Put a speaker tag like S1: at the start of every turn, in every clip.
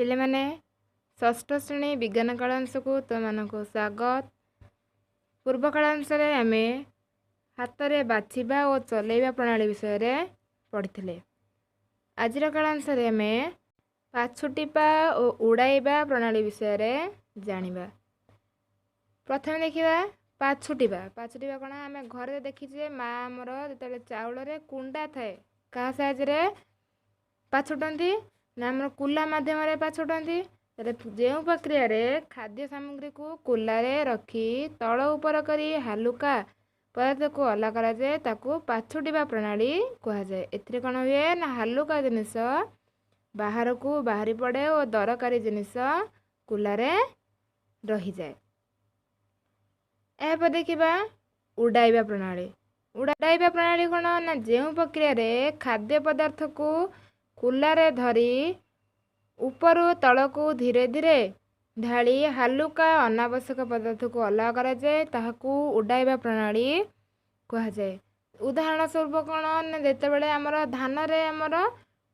S1: ପିଲାମାନେ, ଷଷ୍ଠ ଶ୍ରେଣୀ ବିଜ୍ଞାନ କାଳାଂଶକୁ ତୁମମାନଙ୍କୁ ସ୍ୱାଗତ। ପୂର୍ବ କାଳାଂଶରେ ଆମେ ହାତରେ ବାଛିବା ଓ ଚଲେଇବା ପ୍ରଣାଳୀ ବିଷୟରେ ପଢ଼ିଥିଲେ। ଆଜିର କାଳାଂଶରେ ଆମେ ପାଛୁଟିବା ଓ ଉଡ଼ାଇବା ପ୍ରଣାଳୀ ବିଷୟରେ ଜାଣିବା। ପ୍ରଥମେ ଦେଖିବା ପାଛୁଟିବା। ପାଛୁଟିବା କ'ଣ? ଆମେ ଘରେ ଦେଖିଛେ, ମା ଆମର ଯେତେବେଳେ ଚାଉଳରେ କୁଣ୍ଡା ଥାଏ, କାହା ସାହାଯ୍ୟରେ ପାଛୁଟନ୍ତି ନା ଆମର କୁଲା ମାଧ୍ୟମରେ ପାଛୁଟନ୍ତି। ତାହେଲେ ଯେଉଁ ପ୍ରକ୍ରିୟାରେ ଖାଦ୍ୟ ସାମଗ୍ରୀକୁ କୁଲାରେ ରଖି ତଳ ଉପର କରି ହାଲୁକା ପଦାର୍ଥକୁ ଅଲଗା କରାଯାଏ, ତାକୁ ପାଛୁଟିବା ପ୍ରଣାଳୀ କୁହାଯାଏ। ଏଥିରେ କ'ଣ ହୁଏ ନା ହାଲୁକା ଜିନିଷ ବାହାରକୁ ବାହାରି ପଡ଼େ ଓ ଦରକାରୀ ଜିନିଷ କୁଲାରେ ରହିଯାଏ। ଏହାପରେ ଦେଖିବା ଉଡ଼ାଇବା ପ୍ରଣାଳୀ। ଉଡ଼ାଇବା ପ୍ରଣାଳୀ କ'ଣ ନା ଯେଉଁ ପ୍ରକ୍ରିୟାରେ ଖାଦ୍ୟ ପଦାର୍ଥକୁ କୁଲାରେ ଧରି ଉପରୁ ତଳକୁ ଧୀରେ ଧୀରେ ଢାଳି ହାଲୁକା ଅନାବଶ୍ୟକ ପଦାର୍ଥକୁ ଅଲଗା କରାଯାଏ, ତାହାକୁ ଉଡ଼ାଇବା ପ୍ରଣାଳୀ କୁହାଯାଏ। ଉଦାହରଣ ସ୍ୱରୂପ କ'ଣ ନା ଯେତେବେଳେ ଆମର ଧାନରେ ଆମର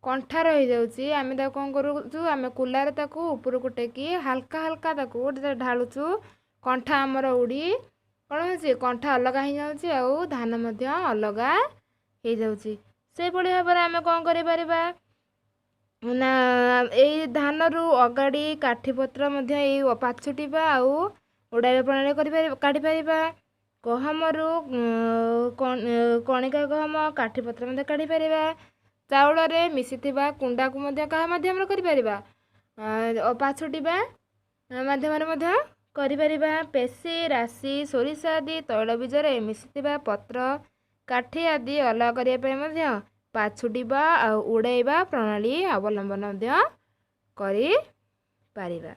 S1: କଣ୍ଠା ରହିଯାଉଛି, ଆମେ ତାକୁ କ'ଣ କରୁଛୁ? ଆମେ କୁଲାରେ ତାକୁ ଉପରକୁ ଟେକି ହାଲକା ହାଲକା ତାକୁ ଢାଳୁଛୁ, କଣ୍ଠା ଆମର ଉଡ଼ି କ'ଣ ହେଉଛି? କଣ୍ଠା ଅଲଗା ହେଇଯାଉଛି ଆଉ ଧାନ ମଧ୍ୟ ଅଲଗା ହେଇଯାଉଛି। ସେଇଭଳି ଭାବରେ ଆମେ କ'ଣ କରିପାରିବା ନା ଏଇ ଧାନରୁ ଅଗାଡ଼ି, କାଠିପତ୍ର ମଧ୍ୟ ଏଇ ପାଛୁଟିବା ଆଉ ଉଡ଼ାଇବା ପ୍ରଣାଳୀ କରିପାରିବା, କାଢ଼ିପାରିବା। ଗହମରୁ କଣିକା ଗହମ, କାଠିପତ୍ର ମଧ୍ୟ କାଢ଼ିପାରିବା। ଚାଉଳରେ ମିଶିଥିବା କୁଣ୍ଡାକୁ ମଧ୍ୟ କାହା ମାଧ୍ୟମରେ କରିପାରିବା? ପାଛୁଟିବା ମାଧ୍ୟମରେ ମଧ୍ୟ କରିପାରିବା। ପେଶୀ, ରାଶି, ସୋରିଷ ଆଦି ତୈଳବୀଜରେ ମିଶିଥିବା ପତ୍ର, କାଠି ଆଦି ଅଲଗା କରିବା ପାଇଁ ମଧ୍ୟ ପାଛୁଟିବା ଆଉ ଉଡ଼ାଇବା ପ୍ରଣାଳୀ ଅବଲମ୍ବନ ମଧ୍ୟ କରିପାରିବା।